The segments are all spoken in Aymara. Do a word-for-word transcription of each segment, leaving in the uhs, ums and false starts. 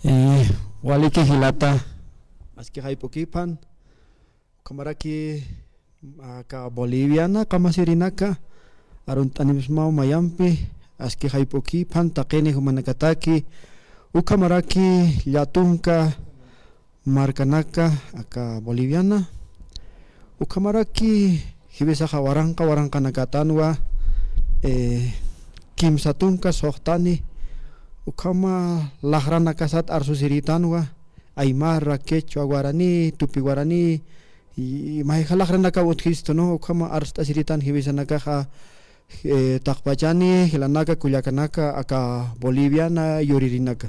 Eh, waliki jilata, aski jayp'ukïpan, ukhamaraki aka Boliviana qamasirinaka, arunt'anipxsmaw mayampi, aski jayp'ukïpan, taqini jumanakataki, ukhamaraki llatunka markanaka, aka Boliviana, ukhamaraki jiwisaxa waranqa waranqanakätanwa, eh, kimsa tunka suxtani, ukhama laxranakasat arsusirïtanwa, aymara, quechua, guaraní, tupi guaraní, y mayja laxranakaw utjistu, ¿no? Ukhama arst'asirïtan jiwisanakaxa, eh, taqpachani, jilanaka, kullakanaka, aka Boliviana yuririnaka.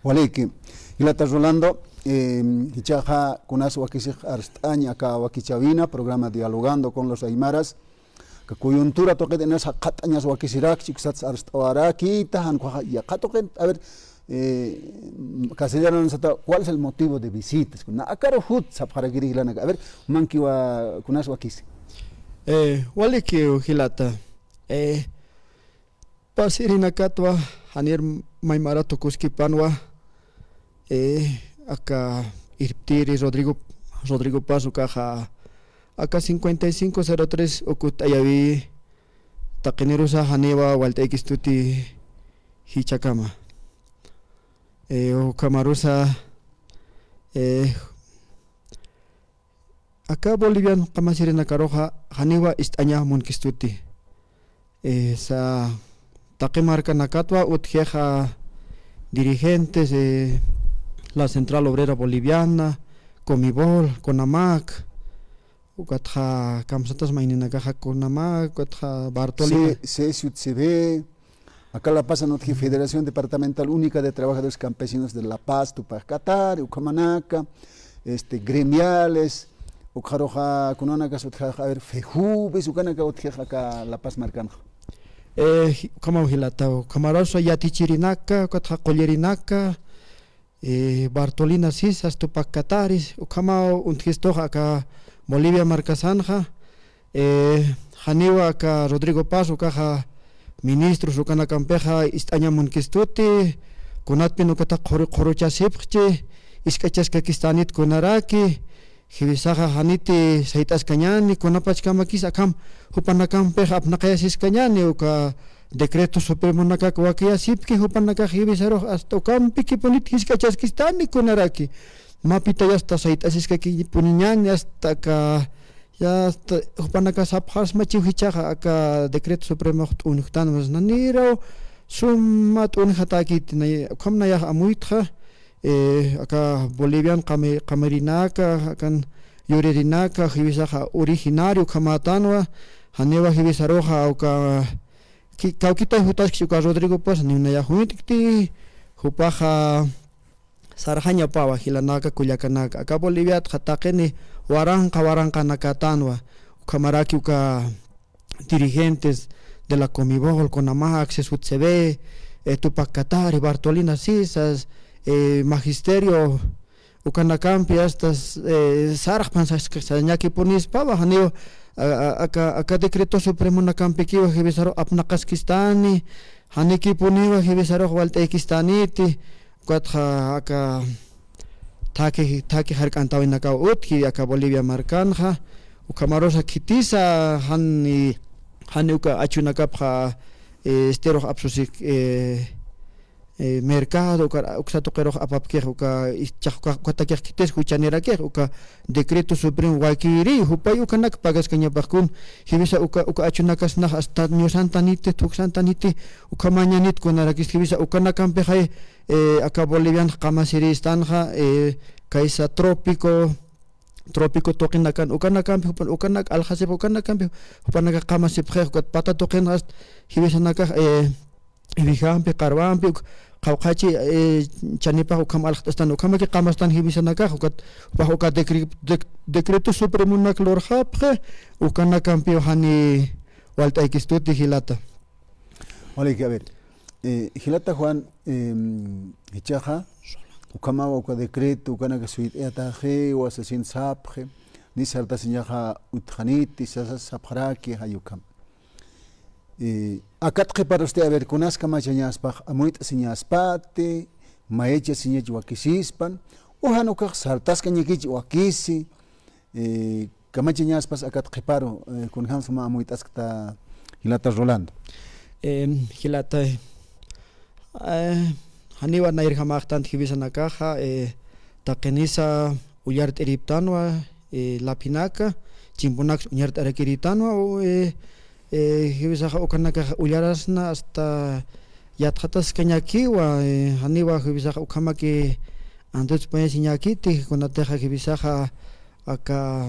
Waliki. Jilata Rolando, eh, jichhaxa kunas wakisix arst'añ aka wakichäwina, programa Dialogando con los Aymaras, aka coyuntura tuqit inas jaqhatañas wakisirakchi, uksats arst'awarakïta, jan ukaxa yaqha tuqit, a ver, eh, castellano sata, ¿cuál es el motivo de visitas? Kuna akaru jut sapxarakiri jilanaka. A ver, mankiwa kunas wakisi. Eh, walikiw jilata. Eh, pasirinakatwa, janir maymara tukuskipanwa, eh, aka irptiri Rodrigo, Rodrigo Paz ukaxa, aka cincuenta y cinco cero tres ukut ayawï, taqinirusa janiwa walt'aykistuti jichhakama. Eh, ukhamarusa, eh, aka Bolivian qamasirinakaruxa janiwa ist'aña munkistuti. Eh, sa taqi markanakatwa utjixa dirigentes, eh, la Central Obrera Boliviana, Comibol, Conamac, ukatxa kamsatas mayninakaxa Conamac, ukatxa Bartolina. C-, C S U C B, aka La Paz utji Federación Departamental Única de Trabajadores Campesinos de La Paz, Tupac Katari, ukhamanaka, este, gremiales, ukxaruxa kunanakas utjaxa, a ver, FEJUVES, ukanaka utjixa aka La Paz markanxa. Eh, ji-, ukhamaw jilataw, ukhamarusa yatichirinaka, ukatxa qullirinaka, eh, Bartolina Sisas, Tupac Kataris, ukhamaw untjistuxa aka Bolivia markasanxa, eh, janiwa aka Rodrigo Paz ukaxa ministros ukanakampixa ist'aña munkistuti, kunatpin ukata qhuru-, qhuruchasipxchi, isk'achaskakistanit kunaraki, jiwisaxa janiti sayt'askañäni, kunapachkamakis akham jupanakampix apnaqayasiskañäni, uka decreto supremonakak wakiyasipki, jupanakax jiwisarux hasta ukampikipunit jisk'achaskistani kunaraki. Mä pitay hasta sayt'asiskakipuniñäni, hasta aka, ya hasta jupanakax sapxasmachiw jichhaxa aka decreto supremox t'unjtanwa, naniraw suma t'unjatäkiti, nay-, ukham nayax amuytxa, eh, aka Bolivian qami-, qamirinaka, akan yuririnaka, jiwisaxa originario ukhamätanwa, janiwa jiwisaruxa uka ki-, kawkitay jutaskchi uka Rodrigo Paz, ni nayax juñutkti, jupaxa sarxañapawa jilanaka, kullakanaka, aka Boliviatxa taqini waranqa waranqanakätanwa, ukhamaraki uka dirigentes de la Comibol, Conamac, C S U C B, eh, Tupac Katari, Bartolina Sisas, eh, magisterio, ukanakampi hasta, eh, sarxpan sas-, sañakipunispawa, janiw, a-, a-, aka, aka decreto supremonakampikiwa jiwisaru apnaqaskistani, janikipuniwa jiwisarux walt'aykistaniti, ukatxa aka thaki, thaki jark'antäwinakaw utji aka Bolivia markanxa, ukhamarusa khitisa jani, jani uka achunakapxa, eh, esterux apsusik, eh, eh, mercado, ukar, uksa tuqirux apapkix, uka, ischaq, uka, ukatakix khitis juchanirakix, uka decreto supremo wakiri, jupay ukanak pagaskañapax kun, jiwisa uka, uka achunakasnax hasta ñusantaniti, thuksantaniti, ukhamañanit kunarakis jiwisa ukanakampixay, eh, aka Bolivian qamasiristanxa, eh, kaysa trópico, trópico tuqinakan, ukanakampi, jupan, ukanak aljasip, ukanakampi, jupanaka qamasipxix, ukat pata tuqinxa, jiwisanakax, eh, Ibijampi, Qarwampi, uk, qawqhachi, eh, chanipax ukham aljt'astan, ukhamaki qamastan jiwisanakax, ukat, jupax uka decre-, dec-, decreto supremonak lurxapxi, ukanakampiw jani walt'aykistuti jilata. Waliki, a ver, eh, jilata Juan, em, jichhaxa, ukhamawa uka decreto, ukanaka suyt'ayataxiwa, sasin sapxi, ni sartasiñaxa utjaniti, sasa sapxaraki, jay ukham. Eh, akat qhiparusti, a ver, kunas kamachañaspax amuyt'asiñaspati, mayachasiñach wakisispan, o jan ukax sartaskañakich wakisi, eh, kamachañaspas akat qhiparu, eh, kunjams mä amuyt'askta jilata Rolando. Em, jilata, eh, janiwa nayrjamäxtanti jiwisanakaxa, eh, taqinisa ullart'iriptanwa, eh, laphinaka, chimpunaks uñart'arakiritanwa, o, eh, eh, jiwisaxa ukanakaxa ullarasna hasta yatxataskañakiwa, eh, janiwa jiwisaxa ukhamaki andutspañasiñakiti, kunatixa jiwisaxa aka,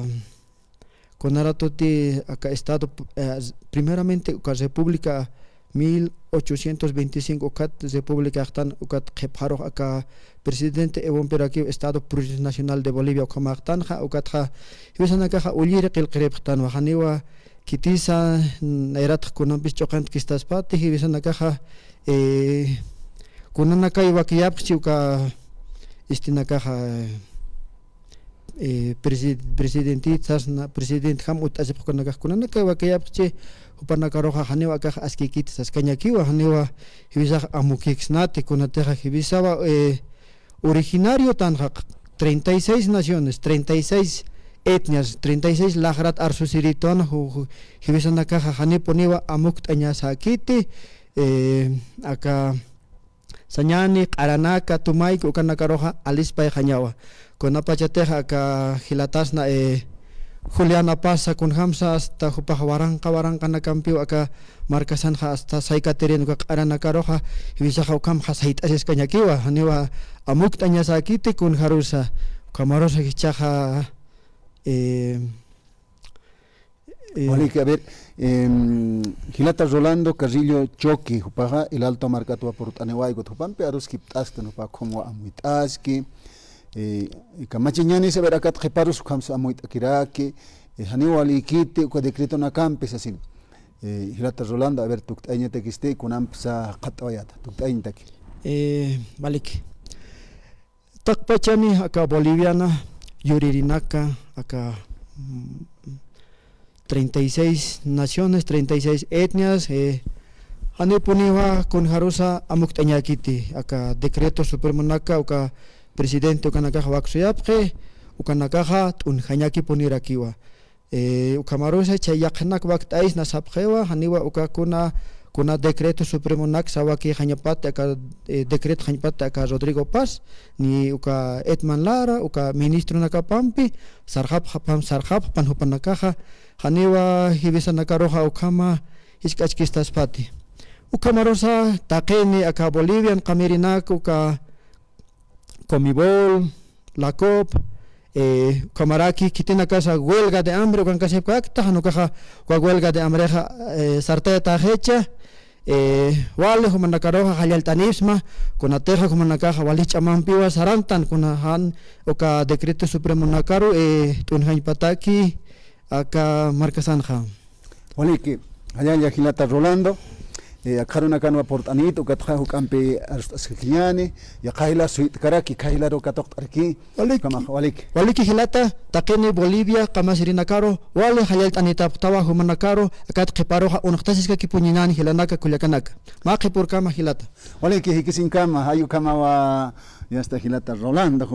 kunaratuti aka estado, eh, primeramente uka república mil ochocientos veinticinco ukat república axtan ukat qhipxarux aka presidente Evo Perakiw Estado Plurinacional de Bolivia ukhamaxtanxa, ukatxa jiwisanakaxa ulliri qillqiripxtanwa, janiwa khitisa, nayratx kunampis ch'uqintkistaspäti, jiwisanakaxa, eh, kunanakay wakiyapxchi uka, istinakaxa, eh, presi-, presidentita sasna, presidentjam utt'asipxkunakax kunanakay wakiyapxchi, jupanakaruxa janiwa akax askikiti saskañakiwa, janiwa jiwisax amukiksnati, kunatixa jiwisawa, eh, originariotanxa treinta y seis naciones, treinta y seis etnias, treinta y seis laqrat arsusiritan, ju-, ju-, jiwisanakaxa janipuniwa amukt'añasäkiti, eh, aka sañani, q'aranaka, tumayki, ukanakaruxa alispayxañawa. Kunapachatix aka jilatasna, eh, Juliana Paza, kunjamsa hasta jupax waranqa waranqanakampiw aka markasanxa hasta San Caterina uka q'aranakaruxa, jiwisaxa ukhamxa sayt'asiskañakiwa, janiwa amukt'añasäkiti kunjarusa, ukhamarusa jichhaxa, eh, Eh, Waliki, a ver, em, jilata Rolando Carrillo Choque, jupaxa El Alto markatwa purt'aniwayku, jupampi aruskipt'asktan, jupa ukham amuyt'aski, eh, kamachañanis, a ver, akat qhiparus ukhams amuyt'akiraki, eh, janiw walikiti, uka decretonakampi sasin. Eh, jilata Rolando, a ver, tukt'ayañatakisti, kunampsa qhat'awayata, tukt'ayañataki. Eh, waliki. Taqpachani aka Boliviana yuririnaka, aka, mm, treinta y seis naciones, treinta y seis etnias, eh, janipuniwa kunjarusa amukt'añäkiti, aka decreto supremonaka, uka presidente ukanakaxa waksuyapxi, ukanakaxa t'unjañakipunirakiwa. Eh, ukhamarusa chay yaqhinak wakt'aysna sapxiwa, janiwa uka kuna, kuna decreto supremonak sawakixañapati aka, eh, decretoxañapati aka Rodrigo Paz, ni uka Edman Lara, uka ministronakapampi, sarxapxapam, sarxapxpan jupanakaxa, janiwa jiwisanakaruxa ukhama jisk'achkistaspati. Ukhamarusa taqini aka Bolivian qamirinak, uka Comibol, la COP, eh, ukhamaraki khitinakasa huelga de hambre ukankasipkakta, jan ukaxa uka huelga de hambrexa, eh, sartayataxicha, eh, wali jumanakaruxa jallallt'anipsma, kunatixa jumanakaxa wali ch'amampiwa sarantan, kuna jan uka decreto supremonakaru, eh, t'unjañpataki, aka markasanxa. Waliki, jallalla jilata Rolando, eh, akxarunakanwa purt'anit, ukatxa juk'ampi arst'askakiñäni, yaqha jila suyt'karaki, yaqha jilaru katuqt'araki. Waliki. Kamax, waliki. Waliki jilata, taqini Bolivia, qamasirinakaru, wali jallallt'anitapxtawa jumanakaru, akat qhiparuxa unxtasiskakipuñinani jilanaka kullakanaka. Mä qhipürkama jilata. Waliki, jikisiñkama, jayukhamawa, yasta jilata Rolando.